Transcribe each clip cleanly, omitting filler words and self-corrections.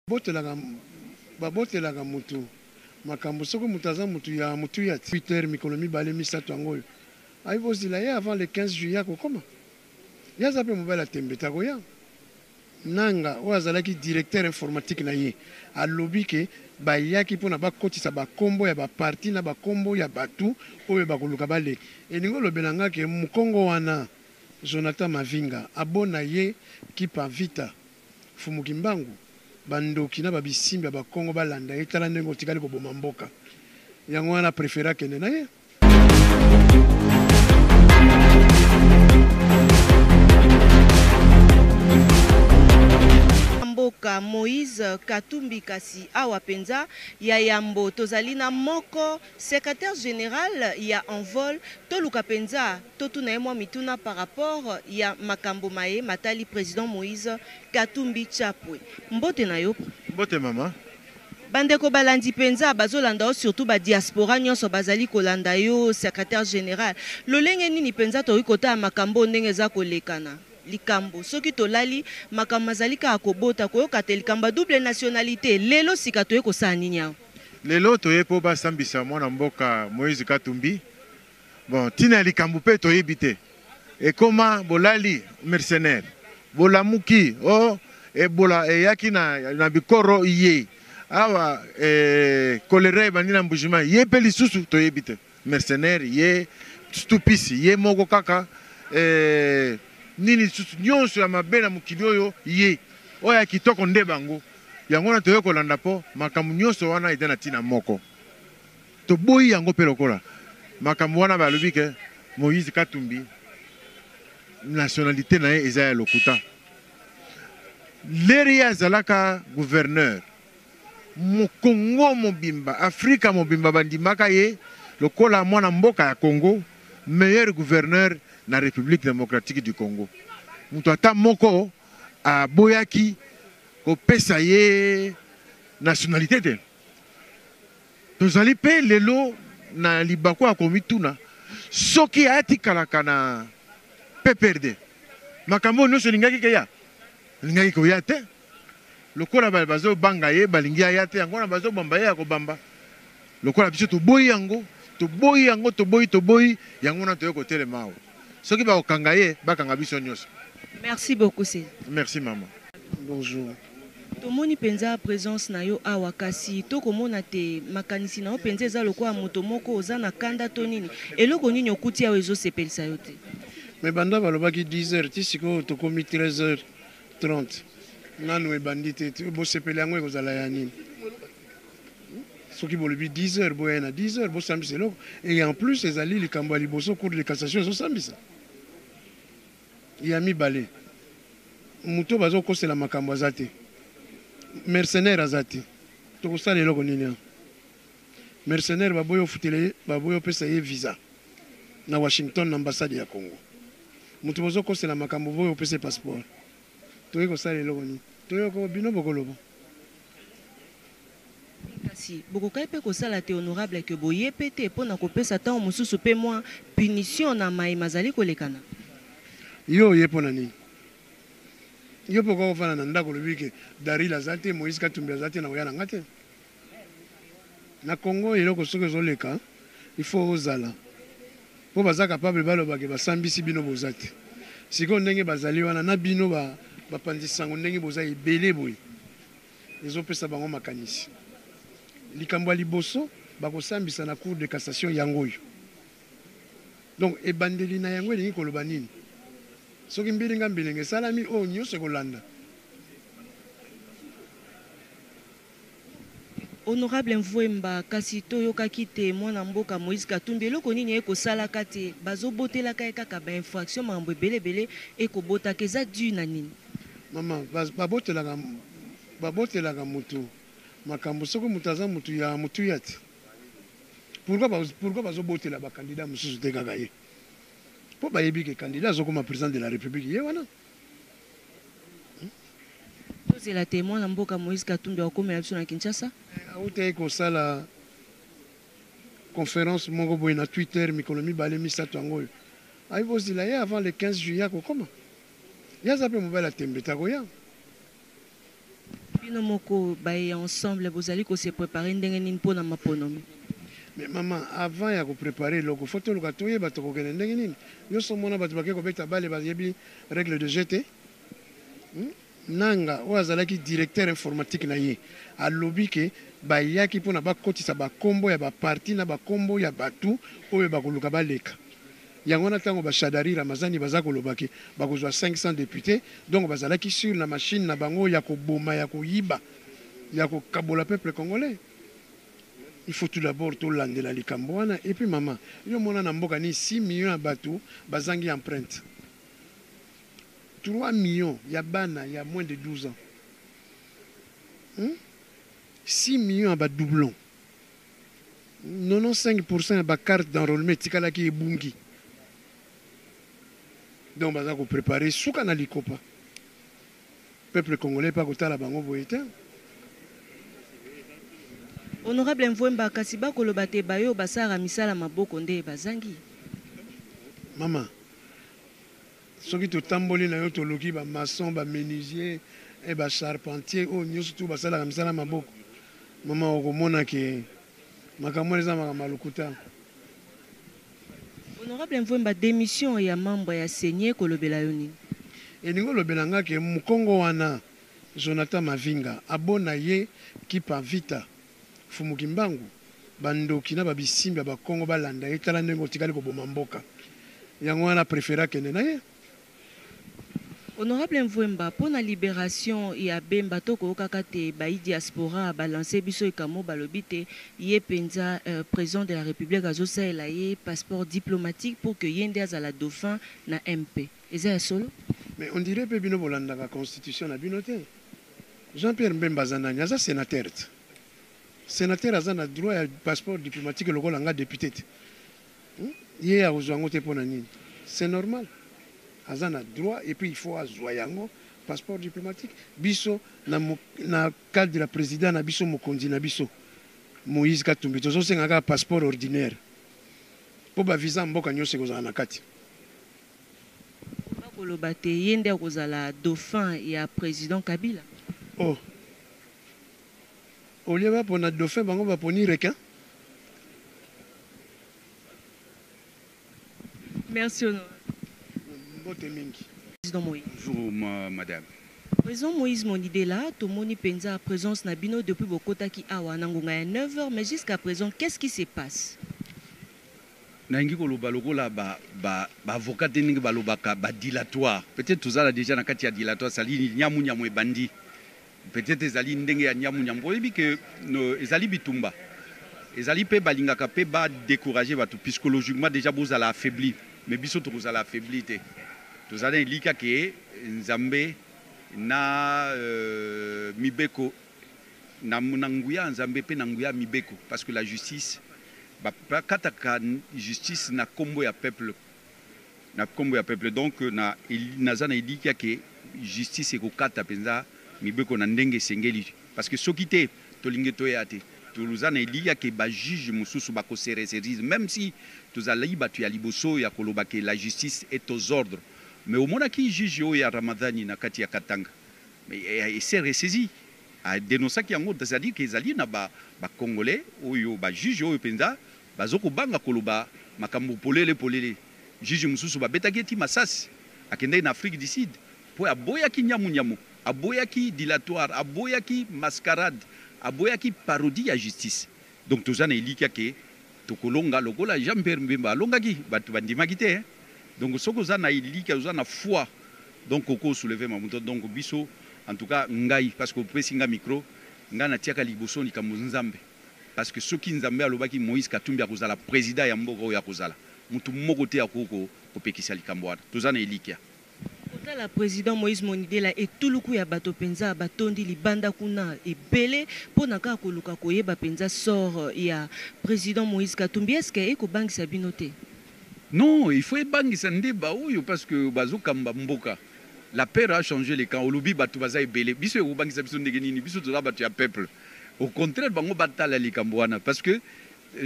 Botelaka babotelaka mutu makambo soki mutu aza mutu ya mutuya te Twitter mikolo mibale misato yango oyo ayi bozila ye avant le 15 juillet akokoma ye aza pe mobali ya tembe te akoya. Nanga oyo azalaki directeur informatique na ye alobi ke bayaki pona bakotisa ba kombo ya ba parti na ba kombo ya batu oyo bakoluka baleka. Elingi olobela nga ke mukongo wana Jonathan Mavinga abona ye kipa vita Mfumu Kimbangu, ba ndoki na ba bisimbi ya ba kongo balanda ye, tala ndenge otikali koboma mboka. Yango wana prefere akende na ye. Mboka Moïse Katumbi kasi awa penza ya yambo tozali na moko Secretaire general ya Envol, toluka penza totuna ye mwa mituna par rapport ya makambo maye matali president Moïse Katumbi Chapwe. Mbote na yo. Mbote mama. Bandeko balandi penza bazolanda yo surtout ba diaspora nionso bazali kolanda yo secretaire general. Lolenge nini penza tokoki kotala makambo oyo ndenge eza kolekana? Likambo soki tolali makambo mazali kaka kobota koyoka te likambo ya double nationalite lelo sika toye kosala nini awa? Lelo toye po basambisa mwana mboka Moïse Katumbi. Bon, tina ya likambo pe toyebi te. Ekoma bolali mercenaire, bolamuki oh Ebola eyaki na, na bikoro ye awa eh, cholera ebandi na Mbujimayi ye pe lisusu toyebi te. Mercenaire ye stupisi ye moko kaka eh, nini lisusu nyonso ya mabe na mokili oyo ye oyo ya kitoko nde bango yango wana toye kolanda mpo makambo nyonso wana eza na ntina moko toboyi yango mpe lokola makambo wana balobi ke Moïse Katumbi nationalité na ye eza ya lokuta lere ye azalaka gouverneur Congo mobimba, Afrika mobimba bandimaka ye lokola mwana mboka ya Congo, meilleur gouverneur na Republique democratique du Congo. Moto ata moko aboyaki kopesa ye nationalite te. Tozali mpe lelo na libaku ya komituna soki atikalaka na PPRD, makambo oyo nyonso elingaki keya? Elingaki koya te. Lokola ba bazo banga ye balingi aya te yango wana bazo bamba ye ya kobamba lokola biso toboyi yango toboyi yango toboyi toboyi yango wana toye kotelema awa soki bakokanga ye bakanga biso nyoso. Merci beaucoup c'est. Merci maman. Bonjour. Tomoni penza presence na yo awa kasi to komona te makanisi na yo penza eza lokola moto moko oza na kanda to nini eloko nini okuti awa ezo sepelisa yo te? Mais banda balobaki 10 heures ti sikoyo tokomi 13 heures 30 nanu ebandi te bosepeli yango ekozala ya nini soki bolobi 10 heures boya na 10 heures bosambisa eloko et en plus ezali likambo ya liboso cour de cassation ezosambisa ya mibale moto bazokosela makambo aza te mercenaire aza te tokosala eloko nini awa mercenaire baboyi ofutela ye baboyi opesa ye visa na Washington na ambassade ya Congo Mutu bozo kosela makambo boyo opesa ye passeport toye kosala eloko nini toyoko bino bokoloba. Kasi bokokaki pe kosala te honorable que boye pe te pona kopesa tango mosusu pe mwa punition na maye mazali kolekana. Yo oye pona nini? Yo pe okoki kofanda na ndako olobi ke Daryl aza te, Moïse Katumbi aza te nakoya na nga te. Na Congo eloko soki ezo leka il faut ozala po baza capable baloba ke basambisi bino boza te sikoyo ndenge bazali wana na bino ba bapanzi sango ndenge boza ebele boye ezo pesa bango makanisi likambo ya liboso bakosambisa na cour de cassation yango oyo donc ebandeli na yango elingi koloba nini soki mbilinga mbilinga esalami oyo nyoso ekolanda. Honorable Mvuemba, kasi to yokaki te mwana mboka Moïse Katumbi eloko nini eko salaka te bazo botelaka ye kaka ba infraction makambo ebele ebele eko botaka eza due na nini? Maman babotelaka babotelaka mutu makambo soki mutu aza mutu ya mutuya te pourquoi pourquoi bazo botela ba candidat mususu te kaka ye po bayebi ke candidat azokoma president de la republique ye wana. Tozela te mwana mboka Moïse Katumbi akokomela biso na Kinshasa. Awutaki kosala conference moko boye na Twitter mikolo mibale misato yango oyo. Ayi bozila ye avant le 15 juillet akokoma. Ye aza pe mobali ya tembe te akoya. Bino moko baye ya Ensemble bozali ko se preparer ndenge nini mpo na maponomi? Mais maman, avant ya ko preparer eloko, faut toluka toyeba tokokende ndenge nini. Yo osi omona batu bake kobeta balle bayebi regle de jeu te? Hum? Nanga oyo azalaki directeur informatique na ye alobi ke bayaki pona bakotisa ba kombo ya ba partis na ba kombo ya batu oyo bakoluka baleka. Yango wana tango ba Shadary, Ramazani baza koloba ke bakozwa 500 deputes, donc bazalaki sur na machine na bango ya koboma, ya koyiba, ya kokabola peuple congolais. Il faut tout d'abord tolandela likambo wana. Et puis mama, yo omona na mboka nini 6 millions ya batu bazangi empreinte? 3 millions ya bana ya moins de 12 ans? Hum? 6 millions ya ba doublons? 95 pourcent ya ba carte d'enrolement etikalaki ebungi donc baza ko preparer suka na likopa peuple congolais pe akotala bango boye te. Honorable Mvuemba kasi ba koloba te bayo basalaka misala maboko nde bazangi. Mama soki totamboli na yo toluki ba maçon ba menuisier et ba charpentier oyo nioso tout basalaka misala maboko Maman okomona ke makambo wana eza makambo ya lokuta. Honorable Mvuemba demission ya membre ya ceni ekolobela yo nini? Elingi olobela nga ke mukongo wana Jonathan Mavinga abona ye kipa vita Mfumu Kimbangu ba ndoki na ba bisimbi ya bakongo balanda ye tala ndenge otikali koboma mboka yango wana prefere akende naye. Honorable Mvuemba, pona liberation ya Bemba to koyokaka te bayi diaspora ba lancer biso ekamo balobi te ye penza president de la republique azo salela ye passeport diplomatique pour que ye nde azala dauphin na MP. Eza ya solo? Mais on dirait pe bino bolandaka constitution na bino te. Jean Pierre Mbemba aza nani? Aza senateur te. Senateur aza na droit ya passeport diplomatique lokola nga depute te. Hum ye akozua yango te pona nini? C'est normal aza na droit et puis il faut azua yango passeport diplomatique biso na na cadre ya president na biso mokonzi na biso Moïse Katumbi tozo senga kaka passeport ordinaire po ba visa mboka nioso ekozala na kati. Bakoloba te ye nde akozala dauphin ya president Kabila? Oh au lieu ba pona dauphin bango ba poni requin? Merci honorable. Mbote mingi. Président Moïse. Bonjour ma madame. Président Moïse Monidela, tomoni penza présence na bino depuis bokotaki awa na ngonga ya 9h mais jusqu'à présent qu'est-ce qui se passe? Nalingi koloba lokola ba ba ba avocats te ndenge balobaka ba dilatoire. Peut-etre tozala dejà na kati ya dilatoire, c'est-à-dire nyamu nyamu ebandi. Peut-etre ezali ndenge ya nyamu nyamu. Oyebi que ezali bitumba. Ezali pe balingaka pe ba decourager batu psychologiquement dejà bozala affaibli. Mais biso tokozala affaibli te. Tozali na elikya ke Nzambe na mibeko na na nguya ya Nzambe pe na nguya ya mibeko parce que la justice ba kataka justice na kombo ya peuple na kombo ya peuple donc na naza na elikya ke justice ekokata penza mibeko na ndenge esengeli parce que soki te tolingi toya te toza na elikya ke ba juges mosusu bako se ressaisir meme si tozali batu ya liboso ya koloba ke la justice est aux ordres mais omonaki juge oyo ya Ramadhani na kati ya Katanga mais ese ressaisi a denoncaki yango c'est à dire que ezali na ba congolais oyo ba juges oyo penza bazo kobanga koloba makambo polele polele. Juge mosusu babetaki ye ti masasi akendaki na Afrique du Sud po aboyaki nyamu nyamu, aboyaki dilatoire, aboyaki mascarade, aboyaki parodie ya justice. Donc toza na elikya ke tokolonga lokola Jean Pierre Mbemba alongaki batu bandimaki te hein. Donc soki oza na elikya oza na foi donc oko soulever mamuto donc biso en tout cas ngai parce que opesi nga micro ngai natiaka liboso likambo Nzambe. Parce que soki Nzambe alobaki Moïse Katumbi akozala president ya mboka oyo akozala, mutu moko te akoki kopekisa likambo wana. Toza na elikia. Kotala president Moïse Monidela etuluku ya bato penza batondi libanda kuna ebele pona kaka koluka koyeba penza sort ya president Moïse Katumbi est ce que eko bangisa bino te? Non, il faut ebangisa nde ba oyo parce que bazo kamba mboka. La peur a change le camp. Olobi batu baza ebele. Biso ekobangisa biso ndenge nini? Biso toza batu ya peuple. Au contraire bango batala likambo wana parce que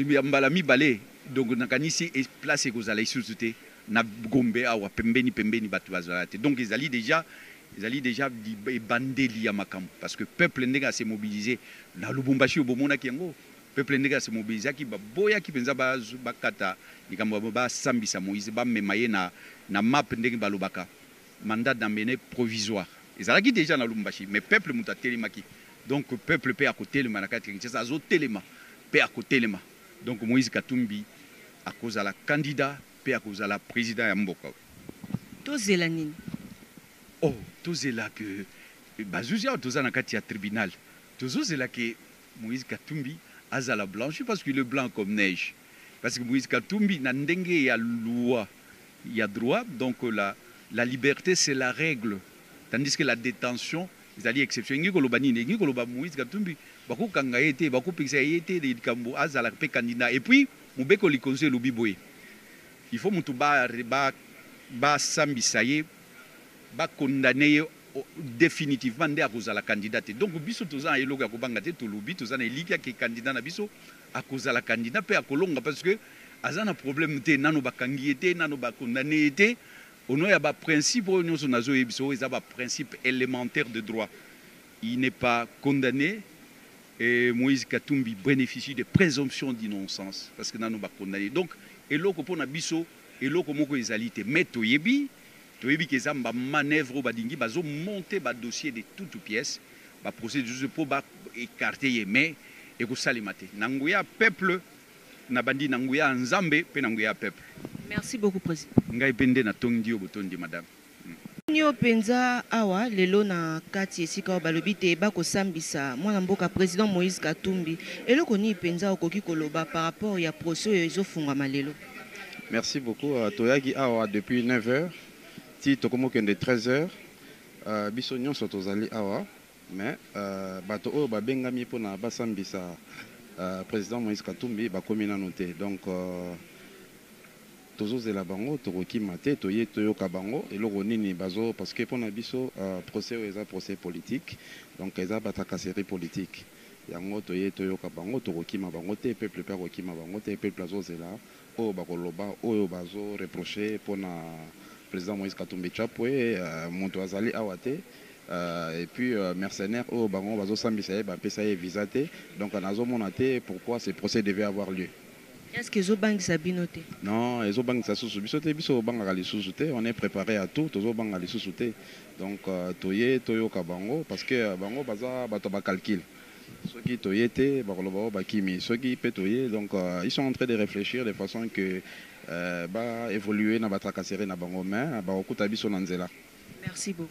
ya mbala mibale donc nakanisi place ekozala lisusu te na Gombe awa pembeni pembeni batu bazala te donc ezali dejà Ezali dejà ebandeli ya makambo parce que peuple ndenge a se mobiliser na Lubumbashi oyo bomonaki yango, peuple ndenge a se mobilisaki, baboyaki penza bakata likambo ya basambisa Moïse, bamema ye na na map ndenge balobaka, mandat d'emmener provisoire ezalaki dejà na Lubumbashi mais peuple moto atelemaki, donc peuple pe akotelema na kati ya Kinshasa, azotelema pe akotelema, donc Moïse Katumbi akozala candidat pe akozala president ya mboka oyo. Tozela nini? Oh tozela que ba zuzi awa toza na kati ya tribunal tozozela que Moïse Katumbi azala blanchi parce qu'il est blanc comme neige parce que Moïse Katumbi na ndenge ya loi ya droit donc la la liberte c'est la règle tandis que la detention ezali exception elingi koloba nini elingi koloba Moïse Katumbi bakokanga ye te bakopekisa ye te likambo azala pe candidat et puis mobeko likonzi elobi boye il faut mutu ba ba basambisa ye ba condamne ye definitivement nde akozala candidat te donc biso toza na eloko ya kobanga te tolobi toza na elikya ke candidat na biso akozala candidat pe akolonga parce que aza na problème te nano bakangi ye te nano ba condamne ye te au nom ya ba principe oyo nionso nazo yebisa oyo eza ba principe elementaire de droit il n'est pas condamne et Moïse Katumbi beneficie de présomption d'innocence parce que nano ba condamne donc eloko pona biso eloko moko ezali te mais toyebi Toyebi ke eza ba manoeuvre oyo balingi bazo monter ba dossiers de toute pièce, ba procès po ba ecarter ye mais ekosalema te na nguya ya peuple, na bandi na nguya ya Nzambe pe na nguya ya peuple. Merci beaucoup president. Ngai pe nde na tondi yo botondi madame. Tomoni yo penza awa lelo na kati esika oyo balobi te ba kosambisa mwana mboka president Moïse Katumbi. Eloko nini penza okoki koloba par rapport ya procès oyo ezo fungwama lelo? Merci beaucoup toyaki awa depuis 9 heures ti tokomi kokende 13 heures biso nionso tozali awa mais bato oyo babengami pona basambisa president Moïse Katumbi bakomi nanu te donc tozozela bango tokokima te toye toyoka bango eloko nini bazo parce que pona biso procès oyo eza procès politique donc eza ba tracasserie politique yango toye toyoka bango tokokima bango te peuple pe akokima bango te peuple azozela Oyo bako loba oyo bazo reproche pona president Moïse Katumbi Chapwe mutu azali awa te et puis mercenaire oyo bango bazo sambisa ye ba pesa ye visa te donc nazo mona te pourquoi ce procès devait avoir lieu. Est ce que ezo bangisa bino te? Non ezo bangisa susu biso te biso tobangaka lisusu te on est prepare à tout tozo banga lisusu te donc toye toyoka bango parce que bango baza bato ya ba calcul. Soki toye te bakoloba oh bakimi, soki pe toye donc ils sont en train de reflechir de façon que ba evoluer na ba tracasseries na bango mais bakokuta biso na nzela. Merci beaucoup.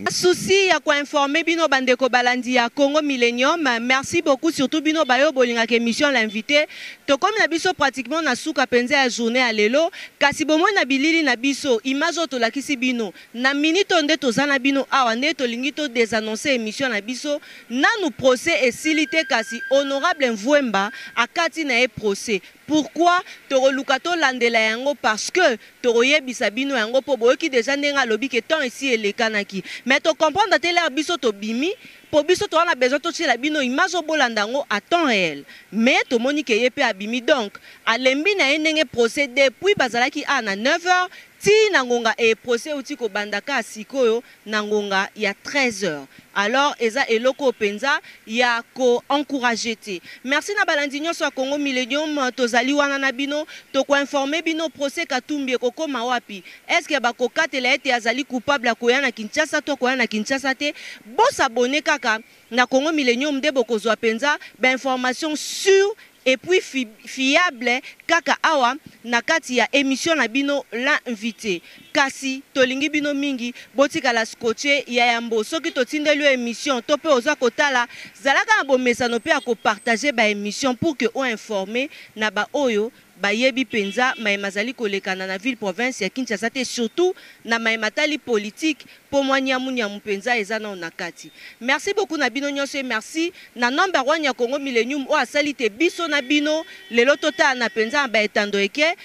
Souci ya ko informer bino ba ndeko balandi ya Congo Millenium. Merci beaucoup surtout bino bayo bolingaka emission l'invite. Tokomi na biso pratiquement na suka penza ya journee ya lelo kasi bomoni na bilili na biso image oyo tolakisi bino Na minute oyo nde toza na bino awa nde tolingi to desannoncer emission na biso, nanu procès esili te kasi honorable Mvuemba akati na ye procès. Pourquoi? Tokoluka tolandela yango parce que tokoyebisa bino yango po boyoki dejà ndenge alobi que temps esi elekanaki. Mais to comprendre te l'heure biso tobimi po biso toza na besoin totiela bino image oyo bolanda yango à temps reel mais tomoni que ye pe abimi donc alembi na ye ndenge procès depuis bazalaki awa na 9 heures Tii na ngonga eye procès euti kobanda kaka sikoyo na ngonga ya 13 heures. Alors eza eloko oyo penza ya ko encourager te. Merci na balandi nionso ya Congo Millenium, tozali wana na bino, toko informer bino procès Katumbi ekokoma wapi? Est-ce que bakokatela ete azali coupable akoya na Kinshasa to akoya na Kinshasa te? Bo s'abonner kaka na Congo Millenium nde bokozua penza ba informations sur Et puis fiable kaka awa na kati ya emission na bino l'invite. Kasi tolingi bino mingi botikala scotche ya yambo soki totindeli yo emission to pe oza kotala zalaka na bomesano pe ya ko partager ba emission pour que o informer na ba oyo bayebi penza maye mazali kolekana na ville province ya Kinshasa te surtout na maye matali politique po mwa niamu niamu penza eza nanu na kati. Merci beaucoup na bino nionso et merci na number one ya Congo Millenium oyo asali te biso na bino lelo totalana penza na ba etando eke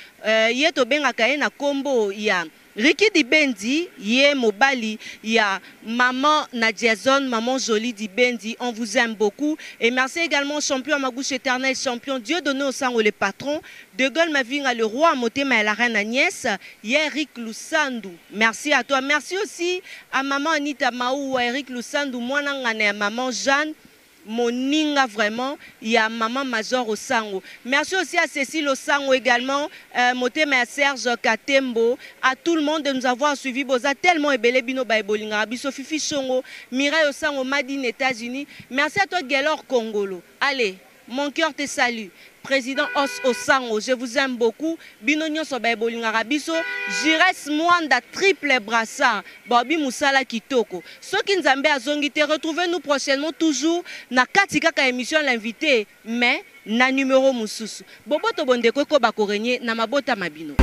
ye tobengaka ye na kombo ya. Ricky Dibendi, ye mobali ya maman Nadiazone, maman Jolie Dibendi, on vous aime beaucoup. Et merci également champion Magouche éternel, champion Dieu donné au sang le patron, De Gaulle Mavinga, le roi Motema et la reine Agnès, ye Eric Lusandu. Merci à toi. Merci aussi à maman Anita Maou, à Eric Lusandu, mwana ngana ya maman Jeanne. Moninga vraiment ya maman Major Osango. Merci aussi à Cécile Osango également, euh, motema ya Serge Katembo, à tout le monde de nous avoir suivi. Boza tellement ebele bino ba ebolinga biso Fifi Songo, Mireille Osango Madine États-Unis. Merci à toi Gaylor Kongolo. Allez, mon cœur te salue. Président Os Osango, je vous aime beaucoup. Bino nyonso ba ebolingaka biso. Jires Mwanda triple brassard. Babi Musala Kitoko. Soki Nzambe azongi te, retrouvez-nous prochainement toujours na kati kaka émission l'invité, mais na numéro mususu. Boboto bondeko ekoba ko régner na mabota mabino.